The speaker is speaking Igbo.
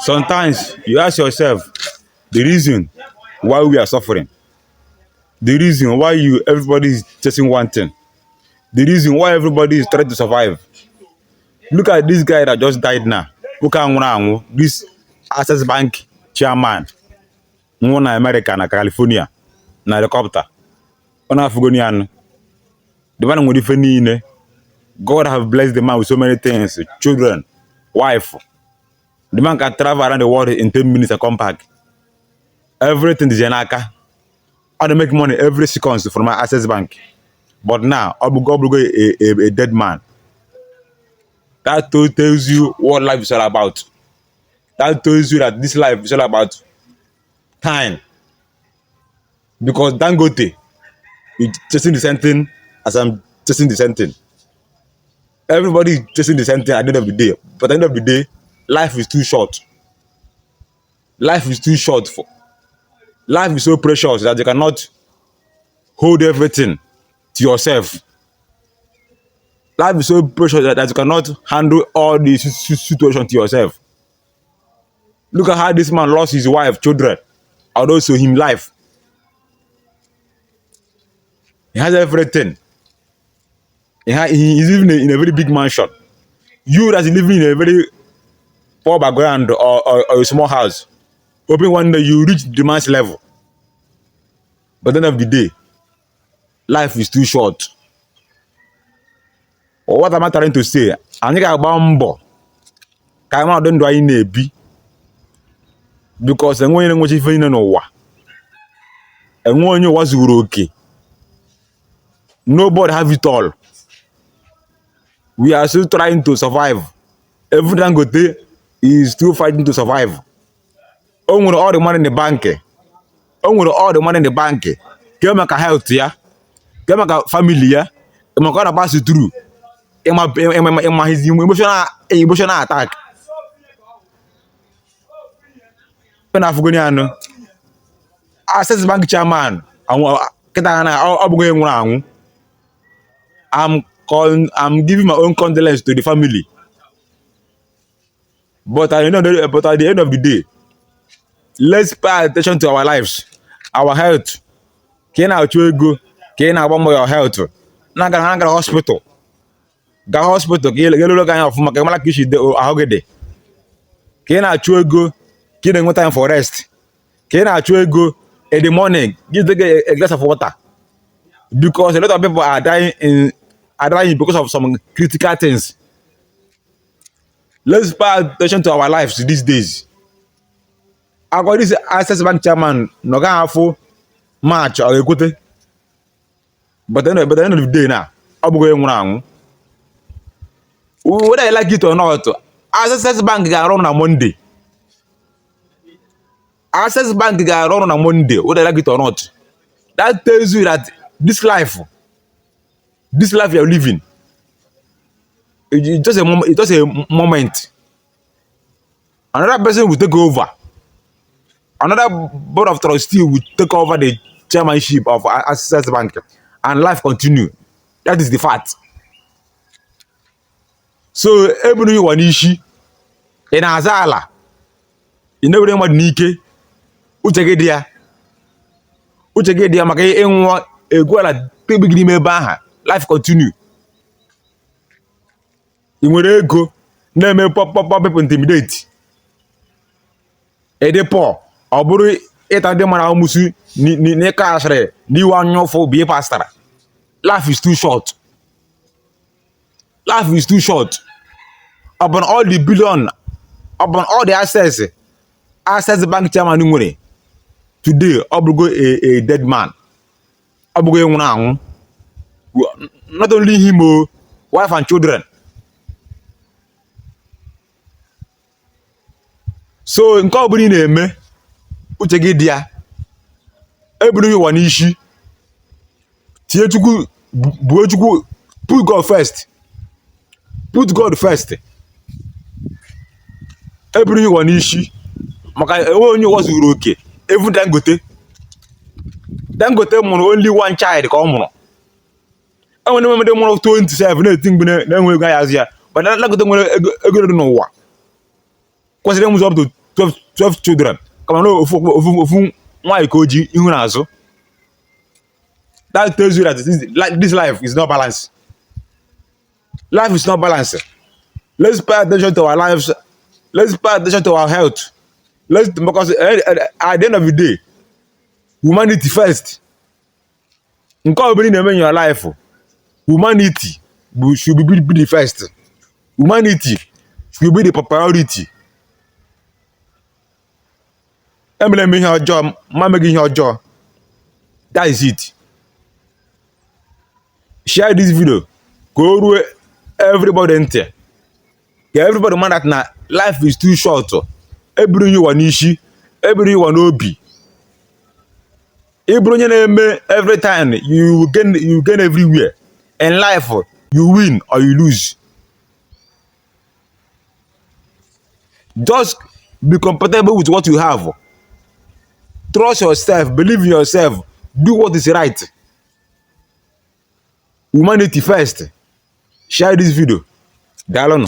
Sometimes you ask yourself the reason why we are suffering, the reason why you everybody is chasing one thing, the reason why everybody is trying to survive. Look at this guy that just died now. Nwoke a nwụrụ anwụ, this Access Bank chairman nwụrụ na America na California na helicopter. Ọ na-afụgoni ya nụ. The man nwere ife niile. God have blessed the man with so many things, children, wife. The man can travel around the world in 10 minutes and come back. Everything is ya n'aka. Ọ na make money every seconds from Access Bank. But now, ọ bụgo a dead man. That tells you what life is all about. That tells you that this life is all about time. Because Dangote is chasing the same thing as I'm chasing the same thing. Everybody is chasing the same thing at the end of the day. But at the end of the day, life is too short. Life is too short for life is so precious that you cannot hold everything to yourself. Life is so precious that you cannot handle all the situation to yourself. Look at how this man lost his wife, children, and also him life. He has everything. He is living in a very big mansion. You that is living in a very poor background or a small house, hoping one day you reach the man's level. But at the end of the day, life is too short. What am I trying to say? Anyị ga-agba mbọ ka anyị mara ụdị ndụ anyị na-ebi because enweghị onye na-enwecha ife niile n'ụwa. Enweghị onye ụwa zuru oke. Nobody have it all. We are still trying to survive. Even Dangote is still fighting to survive. O nwere all the money in the bank. O nwere all the money in the bank. Ke maka health ya, ke maka family ya, maka ọ na-pass through. Ịma ịma ịma his emotional attack. Ị na-afụgoni anụ. Access Bank chairman anwụ kịta na ọ bụghị onye nwụrụ anwụ. I'm giving my own condolence to the family. But at the end of the, but at the end of the day, let's pay attention to our lives, our health. Ka ị na-achụ ego, ka ị na-agba mbọ your health. Na-agara na-agara hospital. Gaa hospital ka ị lelere gị anya ọfụma ka ị mara ka isi dị ahụ gị dị. Ka ị na-achụ ego, ka ị na-enwe time for rest. Ka ị na-achụ ego in the morning, give take a glass of water. Because a lot of people are dying because of some critical things. Let's pay attention to our lives these days. Akwa this Access Bank chairman nọ gaghị afụ March ọ ga-ekwete. But at the end of the day na ọ bụghị onye nwụrụ anwụ. Whether you like it or not, Access Bank ga-arụ ọrụ na Monday. Access Bank ga-arụ ọrụ na Monday, whether you like it or not. That tells you that this life you are living, it's just a moment, it's just a moment. Another person will take over. Another board of trustee will take over the chairmanship of Access Bank, and life continue. That is the fact. So eburu ụwa n'isi, ị na-aza ala, ị na-ewere mmadụ n'ike, uche gị dị ya. Uche gị dị ya maka ịnwụọ egwu ala tebi gị n'ime ebe ahụ, life continue. Ị nwere ego na-eme pop pop pop people intimidate. Ịdị poor, ọ bụrụ ịta ndị mara amụsụ n'ịkọ asịrị n'iwe anya ụfụ bụ ihe pastara. Life is too short. Life is too short. Upon all the billion, upon all the assets Access Bank chairman nwere today, ọ bụrụgo a dead man. Ọ bụgo onye nwụrụ anwụ. Not only him o, wife and children. So nke ọ bụla ị na-eme, uche gị dị ya. Eburu gị ụwa n'isi. Tinye Chukwu, buo Chukwu, put God first. Put God first. Eburu gị ụwa n'isi. Maka enwe onye ụwa zuru oke. Even Dangote. Dangote mụrụ only one child ka ọ mụrụ. Enwere ndị mụrụ 27 na-eti mgbe na-enwe ego ya azụ ya. But Dangote nwere ego ego dị n'ụwa. Kwesịrị ịmụzụ up to 12 12 children, kama na ofu ofu ofu nwaanyị ka o ji ihu na azụ. That tells you that this life is not balanced. Life is not balanced. Let's pay attention to our lives. Let's pay attention to our health. Let's, because at the end of the day, humanity first. Nke ọ bụla ị na-eme in your life, humanity should be the first. Humanity should be the priority. Emere m ihe ọjọọ, ma meghị ihe ọjọọ. That is it. Share this video ka o ruo everybody ntị, ka everybody ma that na life is too short. Eburu ihe ụwa n'isi, eburu ihe ụwa n'obi. Ị bụrụ onye na-eme every time, you gain everywhere in life. You win or you lose. Just be comfortable with what you have. Trust yourself, believe in yourself, do what is right. Humanity first. Share this video. Daalụnụ.